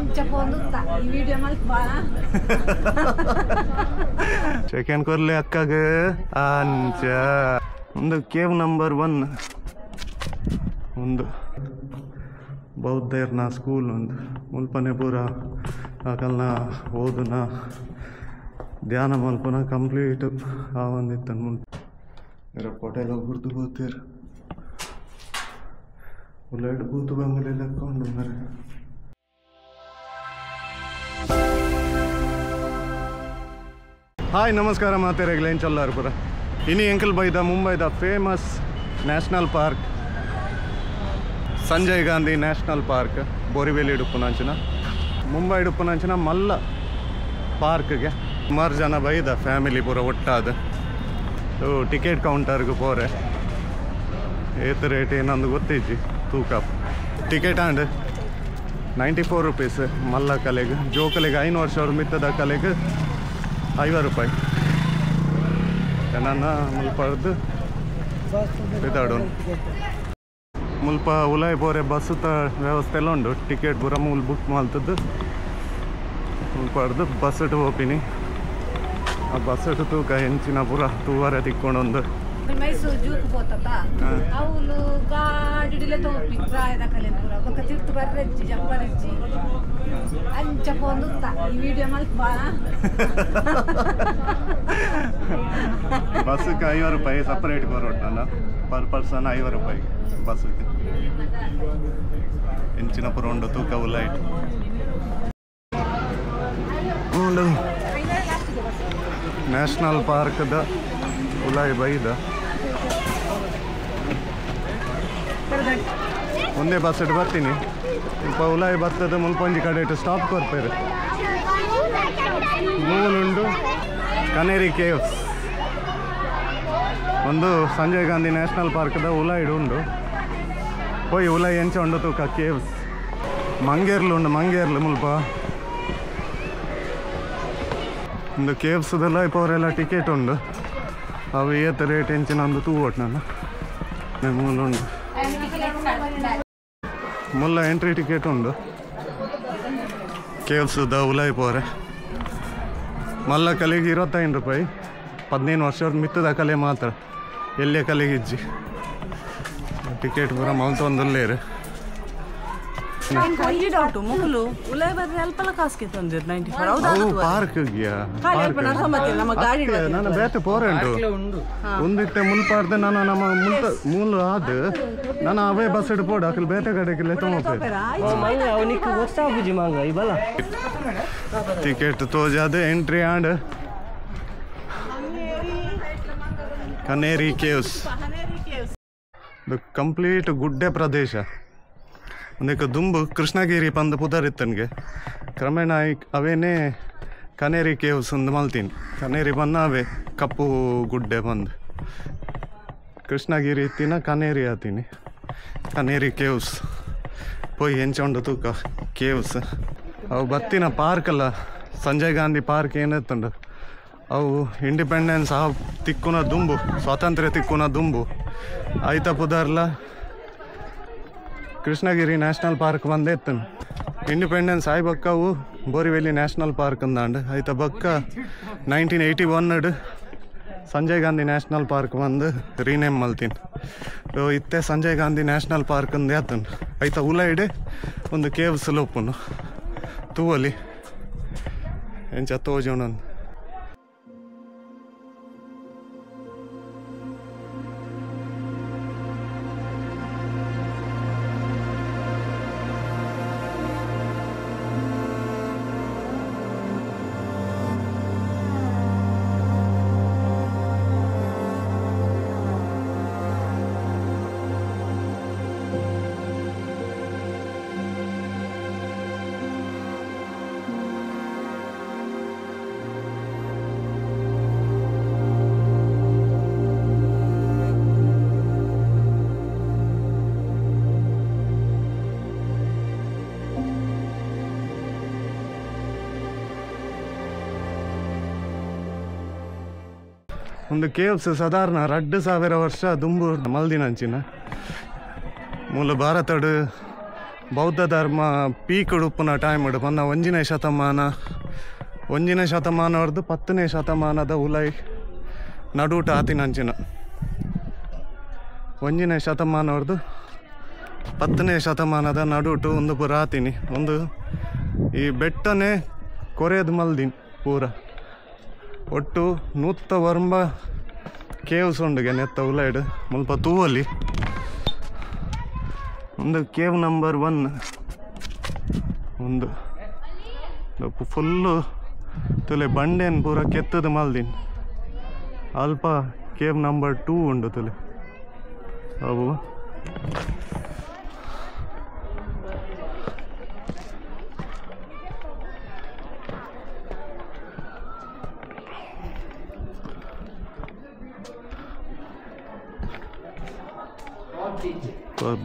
ಅಂಚ ಪೋಂದುತ್ತ ಈ video ಮಲ್ಪ second ಕೊರ್ಲೆ ಅಕ್ಕಗ ಅಂಚ ಒಂದು ಕೇವ್ ನಂಬರ್ 1 ಒಂದು ಬೌದ್ಧರ್ನ ಸ್ಕೂಲ್ ಒಂದು ಮುಲ್ಪನೆ ಪೂರ ಅಕಲ್ನ ಓದುನ ಧ್ಯಾನ ಮಲ್ಪನ ಕಂಪ್ಲೀಟ್ ಆವಂದಿತ್ತನ್ ಮುಲ್ಪ ಪೊಟೆಲ ಗುರ್ತು ಬೋತೀರ್ ಉಲ್ಲೈಡ್ ಬೂತು ಬಂಗಲೆ ಲೆಕ್ಕ ಉಂಡು ಮರೆ. ಹಾಯ್ ನಮಸ್ಕಾರ ಮಾತೇರೆಗ್ಲೆ ಎಂಚಲ್ಲಾರು ಪೂರ ಇನಿ ಎಂಕಲ್ ಬೈದ ಮುಂಬೈದ famous national park Sanjay Gandhi national park Borivali ಉಪ್ಪುನಂಚಿನ Mumbai ಉಪ್ಪುನಂಚಿನ ಮಲ್ಲ ಪಾರ್ಕ್ಗೆ ಸುಮಾರು ಜನ ಬೈದ ಫ್ಯಾಮಿಲಿ ಪೂರ ಒಟ್ಟಾದ. ಸೊ ಟಿಕೆಟ್ ಕೌಂಟರ್ಗೆ ಪೋರೆ ಏತ್ ರೇಟ್ ಏನಂದು ಗೊತ್ತಿಜ್ಜಿ ತೂಕ ಟಿಕೆಟ್ ಆಂಡ್ 94 ರುಪೀಸ್ ಮಲ್ಲ ಕಲೆಗೆ ಜೋಕಲೆಗೆ 5 ವರ್ಷ ಅವ್ರ ಮಿತ್ತದ ಕಲೆಗೆ 50 ರೂಪಾಯಿ. ನನ್ನ ಮುಲ್ಪರ್ದು ಮುಲ್ಪ ಉಲಾಯ್ ಪೋರೆ ಬಸ್ಸುತ್ತ ವ್ಯವಸ್ಥೆ ಎಲ್ಲ ಉಂಡು. ಟಿಕೆಟ್ ಪೂರ ಮೂಲು ಬುಕ್ ಮಾಡ್ತದ್ದು ಮುಲ್ಪರ್ದು ಬಸ್ ಇಟ್ಟು ಹೋಗ್ತೀನಿ. ಆ ಬಸ್ ಇಟ್ಟು ತೂಕ ಹೆಂಚಿನ ಪೂರ ತೂವರೆ ತಿಕ್ಕೊಂಡೊಂದು ಮೈಸೂರು ಜೂಕ್ ಪೋತತ ಅವಳು ಗಾಡಿಡಿಲೆ ತೋಪಿ ಪ್ರಾಯದ ಕಲೆ ಪೂರ ಬೊಕ್ಕ ತಿರ್ತು ಬರ್ರೆಜ್ಜಿ ಜಪ್ಪರೆಜ್ಜಿ ಅಂಚ ಪೋಂದುತ್ತ ಈ ವಿಡಿಯೋ ಮಲ್ಪ ಬಸ್ಸಿಗೆ 50 ರೂಪಾಯಿ ಸಪ್ರೇಟ್ ಬರೋಟಲ್ಲ ಪರ್ ಪರ್ಸನ್ 50 ರೂಪಾಯಿ ಬಸ್ಸಿಗೆ. ಎಂಚಿನ ಪೂರ ಉಂಡು ತೂಕ ಉಲೈಟ್ ಉಂಡು ನ್ಯಾಷನಲ್ ಪಾರ್ಕ್ದ ಉಲಾಯ್ ಬೈದ ಒಂದೇ ಬಸ್ ಇಟ್ಟು ಬರ್ತೀನಿ. ಮುಲ್ಪ ಉಲಾಯ್ ಬರ್ತದೆ ಮುಲ್ಪ ಒಂಜಿ ಕಡೆ ಇಟ್ಟು ಸ್ಟಾಪ್ ಕೊಡ್ತಾರೆ. ಮೂಲುಂಡು ಕನೇರಿ ಕೇವ್ಸ್ ಒಂದು ಸಂಜಯ್ ಗಾಂಧಿ ನ್ಯಾಷನಲ್ ಪಾರ್ಕ್ದ ಉಲಾಯ್ಡ್ ಉಂಡು. ಪೋಯ್ ಉಲಾಯ್ ಎಂಚ ಉಂಡು ತೂಕ ಕೇವ್ಸ್ ಮಂಗೇರ್ಲು ಉಂಡು ಮಂಗೇರ್ಲು ಮುಲ್ಪ ಒಂದು ಕೇವ್ಸ್ದೆಲ್ಲ ಪೋರೆಲ್ಲ ಟಿಕೆಟ್ ಉಂಡು. ಅವು ಏತ್ ರೇಟ್ ಎಂಚಿನ ಒಂದು ತೂವೊಟ್ಟು ನಾನು ಮೂಲುಂಡು ಮುಲ್ಲ ಎಂಟ್ರಿ ಟಿಕೆಟ್ ಉಂಡು ಕೇವ್ಸ್ದ ಉಲಾಯ್ ಪೋರೆ ಮಲ್ಲ ಕಲೆಗೆ 25 ರೂಪಾಯಿ 15 ವರ್ಷದ ಮಿತ್ತದ ಕಲೆ ಮಾತ್ರ ಎಲ್ಲೇ ಕಲೆಗೆ ಇಜ್ಜಿ ಟಿಕೆಟ್ ಪೂರ ಮಲ್ತೊಂದುಲ್ಲೇರು. ಪಾರ್ಕ್ ನಾನು ಬೇತೆ ಪೋರೆ ಉಂಟು ಒಂದಿತ್ತೆ ಮುಲ್ಪಾರ್ದೆ ನಾನು ನಮ್ಮ ಮುಲ್ತ ಮೂಲ ಆದ್ ನಾನು ಅವೇ ಬಸ್ ಇಟ್ಟು ಪೋಡು ಅಕಲ್ ಬೇತೆ ಕಡೆಗೆ ಟಿಕೆಟ್ ತೋಜಾದ ಎಂಟ್ರಿ ಆಂಡ್ ಕನೇರಿ ಕೇವ್ಸ್ ಕಂಪ್ಲೀಟ್ ಗುಡ್ಡೆ ಪ್ರದೇಶ. ಒಂದಕ್ಕೆ ದುಂಬು ಕೃಷ್ಣಗಿರಿ ಪಂದು ಪುದರಿತ್ತನ್ಗೆ ಕ್ರಮೇಣ ಅವೇನೇ ಕನೇರಿ ಕೇವ್ಸ್ ಒಂದು ಮಲ್ತೀನಿ. ಕನೇರಿ ಬಂದ ಅವೇ ಕಪ್ಪು ಗುಡ್ಡೆ ಬಂದು ಕೃಷ್ಣಗಿರಿ ಇತ್ತಿನ ಕನೇರಿ ಆತೀನಿ. ಕನೇರಿ ಕೇವ್ಸ್ ಪೋಯ್ ಎಂಚ ಉಂಡು ತೂಕ ಕೇವ್ಸ್ ಅವು ಬತ್ತಿನ ಪಾರ್ಕ್ ಅಲ್ಲ ಸಂಜಯ್ ಗಾಂಧಿ ಪಾರ್ಕ್ ಏನಿತ್ತುಂಡು ಅವು ಇಂಡಿಪೆಂಡೆನ್ಸ್ ಆ ತಿಕ್ಕುನ ದುಂಬು ಸ್ವಾತಂತ್ರ್ಯ ತಿಕ್ಕುನ ದುಂಬು ಆಯ್ತ ಪುದರ್ಲ ಕೃಷ್ಣಗಿರಿ ನ್ಯಾಷನಲ್ ಪಾರ್ಕ್ ಬಂದೇ ಇತ್ತು. ಇಂಡಿಪೆಂಡೆನ್ಸ್ ಆಯ್ ಬಕ್ಕವು ಬೋರಿವೆಲ್ಲಿ ನ್ಯಾಷನಲ್ ಪಾರ್ಕ್ ಅಂದಾಂಡು ಆಯ್ತ ಬಕ್ಕ 1981 ಸಂಜಯ್ ಗಾಂಧಿ ನ್ಯಾಷನಲ್ ಪಾರ್ಕ್ ಬಂದು ರೀನೇಮ್ ಮಲ್ತೀನಿ. ಇತ್ತೆ ಸಂಜಯ್ ಗಾಂಧಿ ನ್ಯಾಷನಲ್ ಪಾರ್ಕ್ ಅಂದೇ ಆತನು. ಆಯ್ತ ಉಲೈಡೆ ಒಂದು ಕೇವ್ಸ್ ಲೋಪುನು ತೂವಲಿ ಎಂಚ ತೋಜೋಣ. ಒಂದು ಕೇವ್ಸ್ ಸಾಧಾರಣ 2000 ವರ್ಷ ದುಂಬು ಮಲ್ದಿನಂಚಿನ ಮೂಲ ಭಾರತಡು ಬೌದ್ಧ ಧರ್ಮ ಪೀಕ್ ಉಪ್ಪುನ ಟೈಮ್ ಪನ್ನ ಒಂಜಿನೇ ಶತಮಾನ ಒಂಜಿನೇ ಶತಮಾನವರ್ದು 10ನೇ ಶತಮಾನದ ಉಲೈ ನಡುಟ ಆತಿನಂಚಿನ ಒಂಜಿನೇ ಶತಮಾನವರ್ದು 10ನೇ ಶತಮಾನದ ನಡುಟು ಒಂದು ಪೂರ ಆತಿನಿ ಒಂದು ಈ ಬೆಟ್ಟನೆ ಕೊರೆಯದು ಮಲ್ದಿನಿ ಪೂರ ಒಟ್ಟು 109 ಕೇವ್ಸ್ ಉಂಡುಗೆ ನೆತ್ತ ಉಲೈಡ್ ಮುಲ್ಪ ತೂವಲಿ ಒಂದು ಕೇವ್ ನಂಬರ್ 1 ಒಂದು ಫುಲ್ಲು ತುಲೆ ಬಂಡೆನ್ ಪೂರ ಕೆತ್ತದ ಮಲ್ದಿನಿ ಅಲ್ಪ ಕೇವ್ ನಂಬರ್ 2 ಉಂಡು ತುಲೆ ಅವು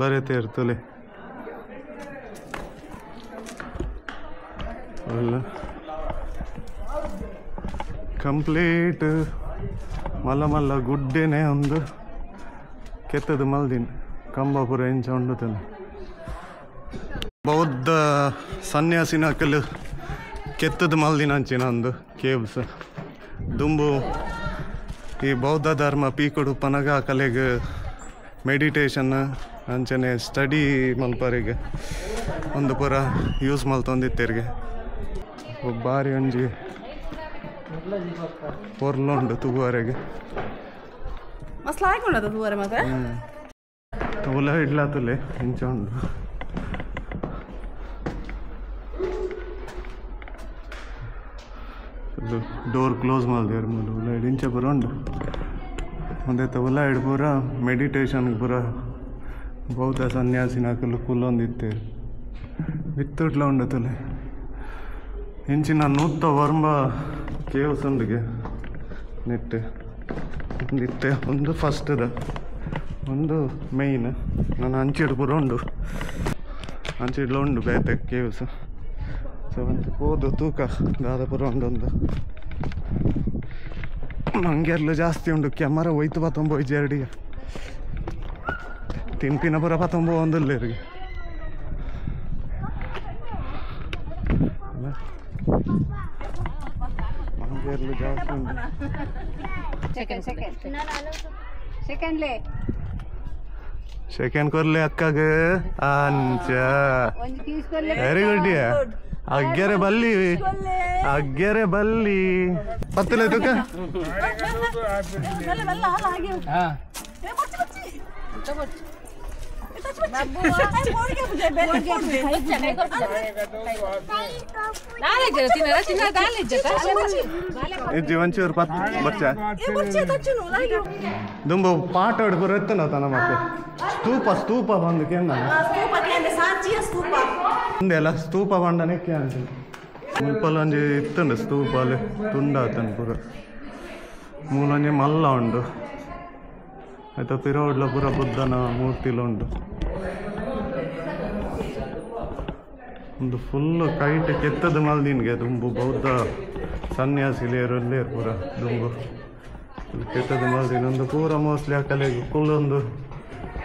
ಬರೆತೆ ಇರ್ತಲೆ ಅಲ್ಲ ಕಂಪ್ಲೀಟ್ ಮಲ್ಲ ಮಲ್ಲ ಗುಡ್ಡೆನೆ ಒಂದು ಕೆತ್ತದ ಮಲ್ದಿನ ಕಂಬಪುರ ಎಂಚ ಉಂಡು ತಲೆ ಬೌದ್ಧ ಸನ್ಯಾಸಿನ ಕಲ್ಲು ಕೆತ್ತದ ಮಲ್ದಿನ ಅಂಚಿನ ಒಂದು ಕೇವ್ಸ್ ದುಂಬು ಈ ಬೌದ್ಧ ಧರ್ಮ ಪೀಕೊಡು ಪನಗ ಕಲೆಗೆ ಮೆಡಿಟೇಷನ್ ಅಂಚನೆ ಸ್ಟಡಿ ಮಲ್ಪರಿಗೆ ಒಂದು ಪೂರ ಯೂಸ್ ಮಲ್ತೊಂದಿತ್ತೆರಿಗೆ ಬಾರಿ ಒಂಜಿ ಪೊರ್ಲುಂಡು ತೂವರೆಗೆ ತೂಲ ಇಡ್ಲಾ ತುಲೆ ಇಂಚ ಉಂಡು ಡೋರ್ ಕ್ಲೋಸ್ ಮಲ್ದೇರು ಮೂಲು ಉಲ ಇಂಚ ಪೂರ ಉಂಡು ಒಂದೇತ ಉಲ ಇಡ್ ಪೂರ ಮೆಡಿಟೇಷನ್ ಪೂರ ಬೌದ್ಧ ಸನ್ಯಾಸಿನ ಕಲ್ಲು ಕುಲ್ಲೊಂದಿತ್ತೇರು ವಿತ್ತುಡ್ಲ ಉಂಡು ತುಲೆ ಇಂಚಿನ 109 ಕೇವ್ಸ್ ಉಂಡುಗೆ ನೆಟ್ಟು ಒಂದಿತ್ತೆ ಒಂದು ಫಸ್ಟ್ದ ಒಂದು ಮೇಯ್ನ್ ನಾನು ಅಂಚಿಡ್ ಪೂರ ಉಂಡು ಅಂಚಿಡ್ಲ ಉಂಡು ಬೇತೆ ಕೇವ್ಸ್ ಸೊ ಒಂದು ಪೋದು ತೂಕ ದಾದ ಪೂರ ಉಂಡೊಂದು ಮಂಗೆರ್ಲು ಜಾಸ್ತಿ ಉಂಡು ಕ್ಯಾಮರ ಒಯ್ತು ಪತ್ತೊಂಬ ಎರಡಿಗೆ ತಿನ್ಪಿನ ಪೂರ ಪತ್ತೊಂಬ ಒಂದಿಲ್ಲ ಇರಿಗೆ ಮಂಗೆರ್ಲು ಜಾಸ್ತಿ ಉಂಡು ಸೆಕೆಂಡ್ ಕೊರ್ಲೆ ಅಕ್ಕಗ ಅಂಚ ವೆರಿ ಗುಡ್ ಅಗ್ಗೆರೆ ಬಲ್ಲಿ ಅಗ್ಗೆರೆ ಬಲ್ಲಿ ಪತ್ತಲೆ ತುಕ ಒಂಚೂರು ಪತ್ತು ಬಚ್ಚ ದುಂಬ ಪಾಠ ಹಿಡ್ಬರು ಎತ್ತನ ತನ ಮತ್ತೆ ಸ್ತೂಪ ಸ್ತೂಪ ಬಂದು ಕೇಂದ್ರ ಉಂದೆಲ್ಲ ಸ್ತೂಪ ಬಂಡನೆ ಕೇಂದ್ರ ಮುಲ್ಪಲ್ ಒಂಜಿ ಇತ್ತುಂಡು ಸ್ತೂಪಾಲೆ ತುಂಡಾತನ್ ಪೂರ ಮೂಲೊಂಜಿ ಮಲ್ಲ ಉಂಡು ಆಯ್ತಾ ಪಿರೋಡ್ಲ ಪೂರ ಬುದ್ಧನ ಮೂರ್ತಿಲ ಉಂಡು ಒಂದು ಫುಲ್ಲು ಕೈಟ್ ಕೆತ್ತದ ಮಲ್ದಿನ್ಗೆ ದುಂಬು ಬೌದ್ಧ ಸನ್ಯಾಸಿಲೇರು ಪೂರ ದುಂಬು ಕೆತ್ತದ ಮಲ್ದಿನ ಒಂದು ಪೂರ ಮೋಸ್ಟ್ಲಿ ಆ ಕಲೆಗೆ ಕುಲ್ಲೊಂದು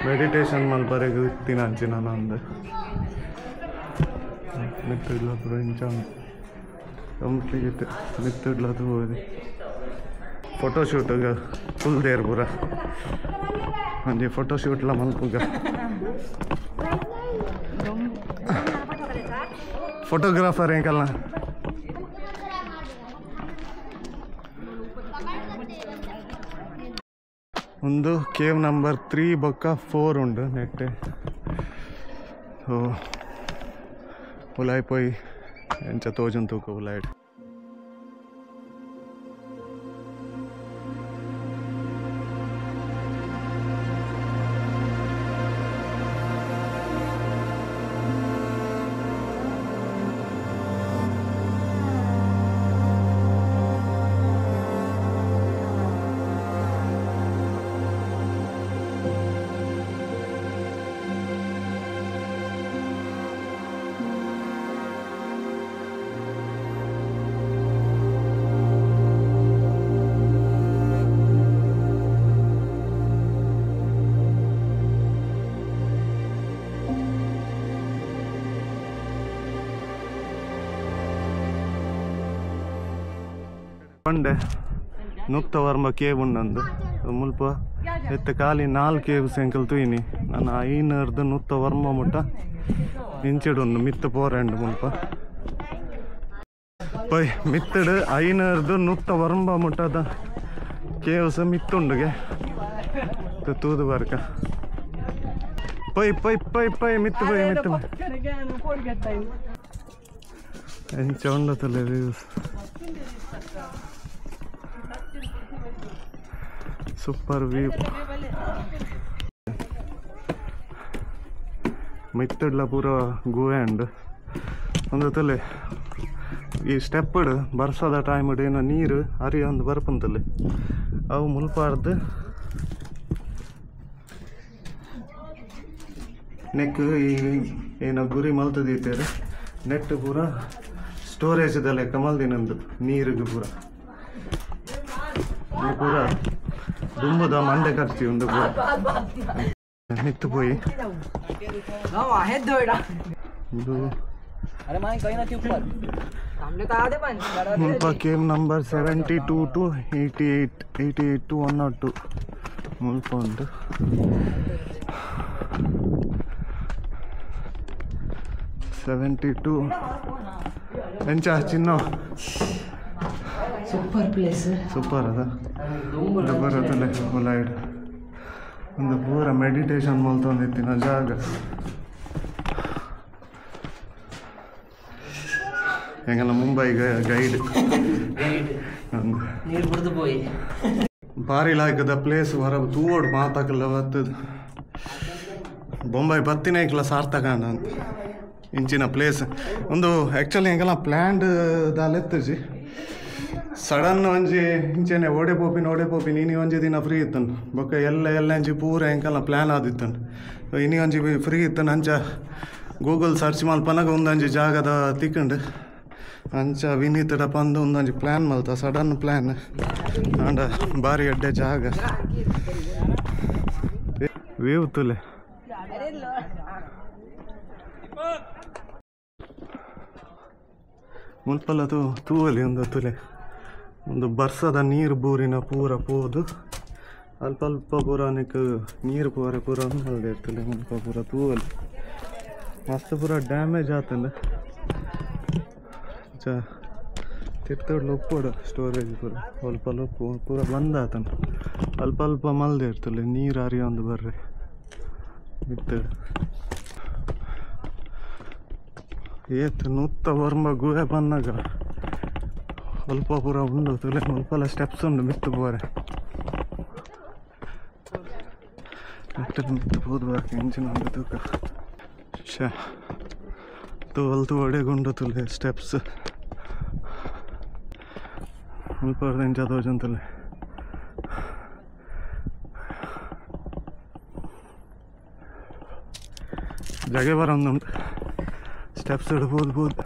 ಮೆಡಿಟೇಷನ್ ಮಲ್ಪರೆಗ್ ಇತ್ತಿನ ಅಂಚಿನ ನಂದು ಮಿತ್ತಿಡ್ಲ ಪೂರ ಇಂಚ ಕಂಪ್ಲೀಟ್ ಮಿತ್ತಿಡ್ಲ ತೂವದಿ ಫೋಟೋಶೂಟ್ಗೆ ಕುಲ್ದೇರು ಪೂರ ಒಂಜಿ ಫೋಟೋಶೂಟ್ಲ ಮಲ್ಪುಗ ಫೋಟೋಗ್ರಾಫರ್ ಎಂಕಲ್ನ ಒಂದು ಕೇವ್ ನಂಬರ್ 3 ಬೊಕ್ಕ 4 ಉಂಡು ನೆಟ್ಟೆ ಸೊ ಉಲಾಯ್ ಪೋಯಿ ಎಂಚ ತೋಜುನ್ ತೂಕ ಉಲಾಯ್ಡ್ ಪಂಡೆ 190 ಕೇವ್ ಉಂಡಂದು ಮುಲ್ಪ ಎತ್ತ ಖಾಲಿ 4 ಕೇವ್ ಸೆಂಕಲ್ ತೂಯಿನಿ ನಾನು 590 ಮುಟ್ಟ ಇಂಚಿಡುಂಡು ಮಿತ್ತ ಪೋರೆಂಡು ಮುಲ್ಪ ಪೈ ಮಿತ್ತಡು 590 ಮುಟ್ಟದ ಕೇವ್ಸ್ ಮಿತ್ತುಂಡುಗೆ ತೂದು ಬರ್ಕ ಪೈ ಪೈ ಪೈ ಪೈ ಮಿತ್ತು ಪೈ ಮಿತ್ತು ಎಂಚ ಉಂಡತಲ್ಲ ವ್ಯೂಸ್ ಸೂಪರ್ ವ್ಯೂ ಮಿತ್ತಡ್ಲ ಪೂರ ಗುಹೆ ಉಂಡು ಒಂದು ತಲೆ ಈ ಸ್ಟೆಪ್ ಬರ್ಸದ ಟೈಮ್ ಏನೋ ನೀರು ಹರಿ ಒಂದು ಬರ್ಪಂತಲೆ ಅವು ಮುಲ್ಪಾರ್ದು ನೆಕ್ ಈ ಏನೋ ಗುರಿ ಮಲ್ತದೀತೇವೆ ನೆಟ್ ಪೂರ ಸ್ಟೋರೇಜ್ದ ಲೆಕ್ಕ ಮಲ್ದಿನಂದು ನೀರಿಗೆ ಪೂರ ಪೂರ ದುಂಬುದ ಮಂಡೆ ಖರ್ಚಿ ಉಂಡು ಪೂರ ನಿತ್ತು ಪೋಯಿ ಮುಲ್ಪ ಕೇವ್ ನಂಬರ್ 72 to 88 88 to 102 ಮುಲ್ಪ ಉಂಟು 72 ಎಂಚ ಚಿನ್ನ ಸೂಪರ್ ಪ್ಲೇಸ್ ಸೂಪರ್ ಅದ ಬರತ್ತಲ್ಲ ಲೈಟ್ ಒಂದು ಪೂರ ಮೆಡಿಟೇಷನ್ ಮಲ್ತೊಂದಿತ್ತಿನ ಜಾಗ ಹೆಂಗಲ್ಲ ಮುಂಬೈ ಗೈಡ್ ನೀರು ಕುಡಿದು ಪೋಯಿ ಭಾರಿ ಲಾಯ್ಕದ ಪ್ಲೇಸ್ ಹೊರ ತೂವೋಡು ಮಾತಾಕಲ್ಲ ಬರ್ತದ ಬೊಂಬೈ ಬತ್ತಿನ ಇಕ್ಲ ಸಾರ್ಥಕ ಅಂತ ಇಂಚಿನ ಪ್ಲೇಸ್ ಒಂದು ಆ್ಯಕ್ಚುಲಿ ಹೆಂಗಲ್ಲ ಪ್ಲ್ಯಾಂಡ್ ದಾಲೆತ್ತಜಿ ಸಡನ್ ಒಂಜಿ ಇಂಚೆನೆ ಓಡೆ ಪೋಪಿನ ಇನಿ ಒಂಜಿ ದಿನ ಫ್ರೀ ಇತ್ತನು ಬೊಕ್ಕ ಎಲ್ಲ ಎಲ್ಲ ಅಂಜಿ ಪೂರ ಎಂಕಲ್ಲ ಪ್ಲ್ಯಾನ್ ಆದಿತ್ತನು ಇನಿ ಒಂಜಿ ಫ್ರೀ ಇತ್ತನು ಅಂಚ ಗೂಗಲ್ ಸರ್ಚ್ ಮಲ್ಪನಾಗ ಒಂದೊಂಜಿ ಜಾಗದ ತಿಕ್ಕಂಡು ಅಂಚ ವಿನೀತಡ ಪಂದು ಒಂದೊಂಜಿ ಪ್ಲ್ಯಾನ್ ಮಲ್ತ ಸಡನ್ ಪ್ಲ್ಯಾನ್ ಆಂಡ ಭಾರಿ ಎಡ್ಡೆ ಜಾಗ ವ್ಯೂ ತುಲೆ ಮುಲ್ಪಲ್ಲ ತೂವಲಿ ಒಂದು ತುಲೆ ಒಂದು ಬರ್ಸದ ನೀರು ಬೂರಿನ ಪೂರ ಪೋದು ಅಲ್ಪ ಅಲ್ಪ ಪೂರ ಅನೇಕ ನೀರು ಪೂರ ಪೂರ ಮಲ್ದೆ ಇರ್ತದೆ ಮುಲ್ಪ ಪೂರ ತೂವಲಿ ಮಸ್ತ್ ಪೂರ ಡ್ಯಾಮೇಜ್ ಆತಂಡ ಚ ತಿರ್ತೋಡ್ಲ ಉಪ್ಪೋಡು ಸ್ಟೋರೇಜ್ ಪೂರ ಅಲ್ಪ ಉಪ್ಪು ಪೂರ ಬಂದ್ ಆತಂಡ ಅಲ್ಪ ಅಲ್ಪ ಮಲ್ದೆ ಇರ್ತದೆ ನೀರು ಹರಿಯೊಂದು ಬರ್ರಿ ಬಿತ್ತಡು ಏತ್ 190 ಗುಹೆ ಬಂದಾಗ ಅಲ್ಪ ಪೂರ ಉಂಡು ತುಲೆ ಅಲ್ಪಲ್ಲ ಸ್ಟೆಪ್ಸ್ ಉಂಡು ಮಿತ್ತು ಪೋರೆ ಮಿತ್ತು ಪೋದು ಬಾಕಿ ಇಂಚಿನ ಉಂಡು ತೂಕ ಶೇ ತೂವಲ್ ತೂವಡೆಗುಂಡು ತುಲೆ ಸ್ಟೆಪ್ಸ್ ಅಲ್ಪ ಇಂಚ ತೋಜಂತಲೆ ಜಾಗೆ ಬರೋಂದುಂಟು ಸ್ಟೆಪ್ಸ್ ಇಡ್ಬೋದು ಬೋದು